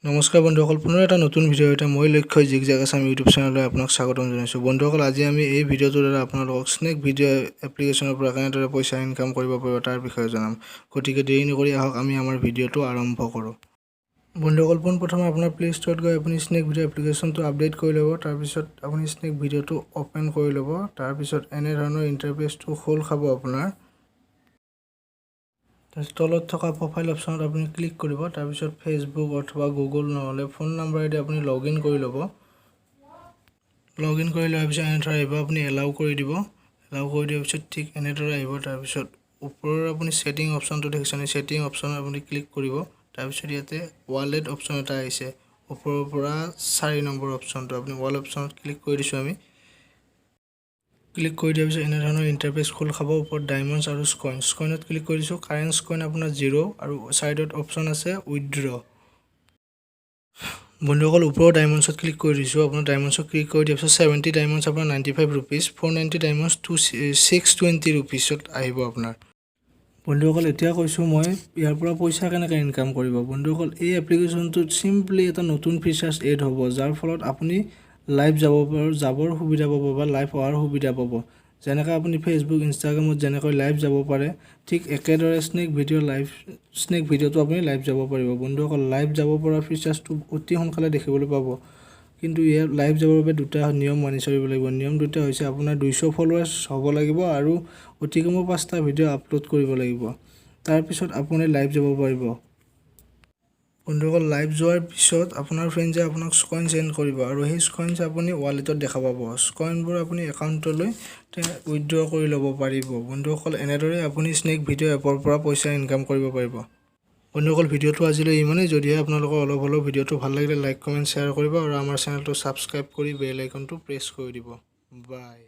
নমস্কাৰ বন্ধুসকল, পুনৰ এটা নতুন ভিডিঅ' এটা মই লক্ষ্য জিগজেগ আছাম ইউটিউব চেনেললৈ আপোনাক স্বাগতম জনাইছোঁ। বন্ধুসকল, আজি আমি এই ভিডিঅ'টোৰ দ্বাৰা আপোনালোকক স্নেক ভিডিঅ' এপ্লিকেশ্যনৰ পৰা কেনেদৰে পইচা ইনকাম কৰিব পাৰিব, তাৰ বিষয়ে জনাম। গতিকে দেৰি নকৰি আহক, আমি আমাৰ ভিডিঅ'টো আৰম্ভ কৰোঁ। বন্ধুসকল, পোনপ্ৰথমে আপোনাৰ প্লে' ষ্ট'ৰত গৈ আপুনি স্নেক ভিডিঅ' এপ্লিকেশ্যনটো আপডেট কৰি ল'ব। তাৰপিছত আপুনি স্নেক ভিডিঅ'টো অ'পেন কৰি ল'ব। তাৰপিছত এনেধৰণৰ ইণ্টাৰফেচটো খোল খাব আপোনাৰ। তাৰপিছত তলত থকা প্ৰফাইল অপশ্যনত আপুনি ক্লিক কৰিব। তাৰপিছত ফেচবুক অথবা গুগল নহ'লে ফোন নাম্বাৰেদি আপুনি লগ ইন কৰি ল'ব। লগ ইন কৰি লোৱাৰ পিছত এনেদৰে আহিব। আপুনি এলাউ কৰি দিব। এলাউ কৰি দিয়াৰ পিছত ঠিক এনেদৰে আহিব। তাৰপিছত ওপৰৰ আপুনি ছেটিং অপশ্যনটো দেখিছেনে? ছেটিং অপশ্যনত আপুনি ক্লিক কৰিব। তাৰপিছত ইয়াতে ৱালেট অপশ্যন এটা আহিছে। ওপৰৰ পৰা 4 নম্বৰ অপশ্যনটো আপুনি ৱালেট অপশ্যনত ক্লিক কৰি দিছোঁ আমি। ক্লিক কৰি দিয়াৰ পিছত এনেধৰণৰ ইণ্টাৰফেচ খোল খাব। ওপৰত ডায়মণ্ডছ আৰু স্কইন, স্কইনত ক্লিক কৰি দিছোঁ। কাৰেণ্ট স্কইন আপোনাৰ 0 আৰু ছাইডত অপশ্যন আছে উইথড্ৰ। বন্ধুসকল, ওপৰৰ ডায়মণ্ডছত ক্লিক কৰি দিছোঁ। আপোনাৰ ডায়মণ্ডছত ক্লিক কৰি দিয়াৰ পিছত 70 ডায়মণ্ডছ আপোনাৰ 95 rupees, 490 diamonds 2620 ৰুপিজত আহিব আপোনাৰ। বন্ধুসকল, এতিয়া কৈছোঁ মই ইয়াৰ পৰা পইচা কেনেকৈ ইনকাম কৰিব। বন্ধুসকল, এই এপ্লিকেশ্যনটোত চিম্পলি এটা নতুন ফিচাৰ্ছ এড হ'ব, যাৰ ফলত আপুনি লাইভ যাব যাবৰ সুবিধা পাব বা লাইভ অহাৰ সুবিধা পাব। যেনেকৈ আপুনি ফেচবুক, ইনষ্টাগ্ৰামত যেনেকৈ লাইভ যাব পাৰে, ঠিক একেদৰে স্নেক ভিডিঅ' লাইভ, স্নেক ভিডিঅ'টো আপুনি লাইভ যাব পাৰিব। বন্ধুসকল, লাইভ যাব পৰা ফিচাৰ্ছটো অতি সোনকালে দেখিবলৈ পাব। কিন্তু ইয়াৰ লাইভ যাবৰ বাবে দুটা নিয়ম মানি চলিব লাগিব। নিয়ম দুটা হৈছে আপোনাৰ 200 ফলোৱাৰ্ছ হ'ব লাগিব আৰু অতি কমেও পাঁচটা ভিডিঅ' আপলোড কৰিব লাগিব। তাৰপিছত আপুনি লাইভ যাব পাৰিব। বন্ধুসকল, লাইভ যোৱাৰ পিছত আপোনাৰ ফ্ৰেণ্ডছে আপোনাক স্কইন চেণ্ড কৰিব আৰু সেই স্কইনছ আপুনি ৱালেটত দেখা পাব। স্কইনবোৰ আপুনি একাউণ্টলৈ উইথড্ৰ কৰি ল'ব পাৰিব। বন্ধুসকল, এনেদৰে আপুনি স্নেক ভিডিঅ' এপৰ পৰা পইচা ইনকাম কৰিব পাৰিব। বন্ধুসকল, ভিডিঅ'টো আজিলৈ ইমানেই। যদিহে আপোনালোকৰ অলপ হ'লেও ভিডিঅ'টো ভাল লাগিলে, লাইক, কমেণ্ট, শ্বেয়াৰ কৰিব আৰু আমাৰ চেনেলটো ছাবস্ক্ৰাইব কৰি বেল আইকনটো প্ৰেছ কৰি দিব। বাই।